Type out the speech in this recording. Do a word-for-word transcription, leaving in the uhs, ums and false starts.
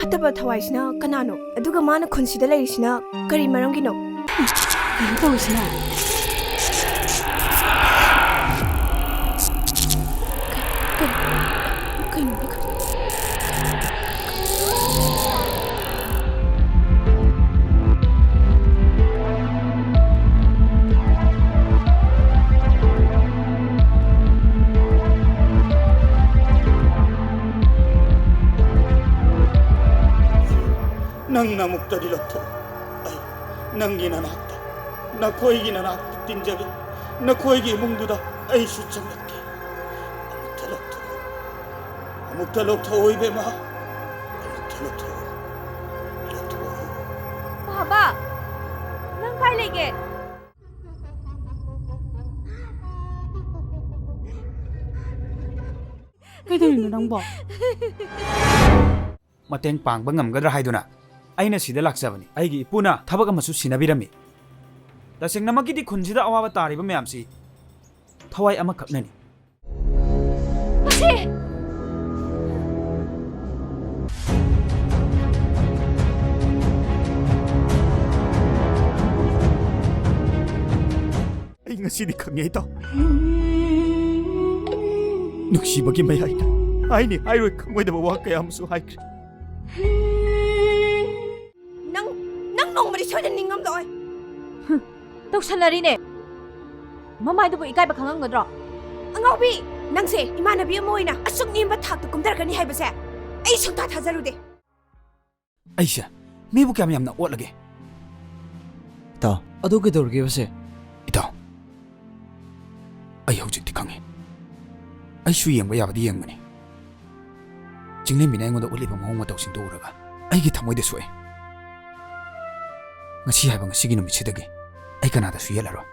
ꯐꯠꯇꯕ ꯊꯋꯥꯏꯁꯤꯅ ꯀꯅꯥꯅꯣ? ꯑꯗꯨꯒ ꯃꯥꯅ ꯈꯨꯟꯁꯤꯗ ꯂꯩꯔꯤꯁꯤꯅ ꯀꯔꯤ ꯃꯔꯝꯒꯤꯅꯣ? ꯀꯩꯅꯣ ꯇꯧꯔꯤꯁꯤꯅ? ꯀꯩꯅꯣ? ꯅꯪꯅ ꯑꯃꯨꯛꯇꯗꯤ ꯂꯧꯊꯣꯛꯎ꯫ ꯑꯩ ꯅꯪꯒꯤ ꯅꯅꯥꯛꯇ, ꯅꯈꯣꯏꯒꯤ ꯅꯅꯥꯛꯇ ꯇꯤꯟꯖꯒꯦ꯫ ꯅꯈꯣꯏꯒꯤ ꯏꯃꯨꯡꯗꯨꯗ ꯑꯩꯁꯨ ꯆꯪꯂꯛꯀꯦ꯫ ꯑꯃꯨꯛꯇ ꯂꯧꯊꯣꯛꯎ꯫ ꯑꯃꯨꯛꯇ ꯂꯧꯊꯣꯛꯎ, ꯏꯕꯦꯝꯃ꯫ ꯑꯃꯨꯛꯇ ꯂꯧꯊꯣꯛꯎ꯫ ꯂꯧꯊꯣꯛꯎ꯫ ꯕꯥꯕꯥ, ꯅꯪ ꯀꯥꯏ ꯂꯩꯒꯦ? ꯀꯩꯗꯧꯔꯤꯅꯣ ꯅꯪꯕꯣ? ꯃꯇꯦꯡ ꯄꯥꯡꯕ ꯉꯝꯒꯗ꯭ꯔꯥ ꯍꯥꯏꯗꯨꯅ ꯑꯩꯅ ꯁꯤꯗ ꯂꯥꯛꯆꯕꯅꯤ꯫ ꯑꯩꯒꯤ ꯏꯄꯨꯅ ꯊꯕꯛ ꯑꯃꯁꯨ ꯁꯤꯟꯅꯕꯤꯔꯝꯃꯤ꯫ ꯇꯁꯦꯡꯅꯃꯛꯀꯤꯗꯤ ꯈꯨꯟꯁꯤꯗ ꯑꯋꯥꯕ ꯇꯥꯔꯤꯕ ꯃꯌꯥꯝꯁꯤ ꯊꯋꯥꯏ ꯑꯃꯈꯛꯅꯅꯤ꯫ ꯃꯁꯤ! ꯑꯩ ꯉꯁꯤꯗꯤ ꯈꯪꯉꯦ, ꯏꯇꯥꯎ꯫ ꯅꯨꯡꯁꯤꯕꯒꯤ ꯃꯌꯥꯏꯗ ꯍꯥꯏꯅꯤ ꯍꯥꯏꯔꯣꯏ ꯈꯪꯉꯣꯏꯗꯕ ꯋꯥ ꯀꯌꯥ ꯑꯃꯁꯨ ꯍꯥꯏꯈ꯭ꯔꯦ꯫ ꯅꯪ, ꯅꯪ ꯅꯣꯡꯃꯗꯤ ꯁꯣꯏꯗꯅ ꯅꯤꯡꯉꯝꯂꯛꯑꯣꯏ꯫ ꯍꯨꯝ, ꯇꯧꯁꯟꯅꯔꯤꯅꯦ꯫ ꯃꯃꯥꯏꯗꯨꯕꯨ ꯏꯀꯥꯏꯕ ꯈꯪꯉꯝꯒꯗ꯭ꯔꯣ? ꯑꯉꯥꯎꯕꯤ, ꯅꯪꯁꯦ ꯏꯃꯥꯟꯅꯕꯤ ꯑꯃ ꯑꯣꯏꯅ ꯑꯁꯨꯛ ꯅꯦꯝꯕ ꯊꯥꯛꯇ ꯀꯨꯝꯊꯔꯛꯀꯅꯤ ꯍꯥꯏꯕꯁꯦ ꯑꯩ ꯁꯨꯡꯊꯥ ꯊꯥꯖꯔꯨꯗꯦ꯫ ꯑꯩꯁꯦ ꯃꯤꯕꯨ ꯀꯌꯥꯝ ꯌꯥꯝꯅ ꯑꯣꯠꯂꯒꯦ? ꯏꯇꯥꯎ, ꯑꯗꯨ ꯀꯩꯗꯧꯔꯒꯦꯕꯁꯦ? ꯏꯇꯥꯎ, ꯑꯩ ꯍꯧꯖꯤꯛꯇꯤ ꯈꯪꯉꯦ꯫ ꯑꯩꯁꯨ ꯌꯦꯡꯕ ꯌꯥꯕꯗꯤ ꯌꯦꯡꯕꯅꯤ꯫ ꯆꯤꯡꯂꯦꯝꯕꯤꯅ ꯑꯩꯉꯣꯟꯗ ꯎꯠꯂꯤꯕ ꯃꯑꯣꯡ ꯃꯇꯧꯁꯤꯡꯗꯨ ꯎꯔꯒ ꯑꯩꯒꯤ ꯊꯃꯣꯏꯗ ꯁꯣꯛꯑꯦ꯫ ꯉꯁꯤ ꯍꯥꯏꯕ ꯉꯁꯤꯒꯤ ꯅꯨꯃꯤꯠꯁꯤꯗꯒꯤ ꯑꯩ ꯀꯅꯥꯗꯁꯨ ꯌꯦꯠꯂꯔꯣꯏ꯫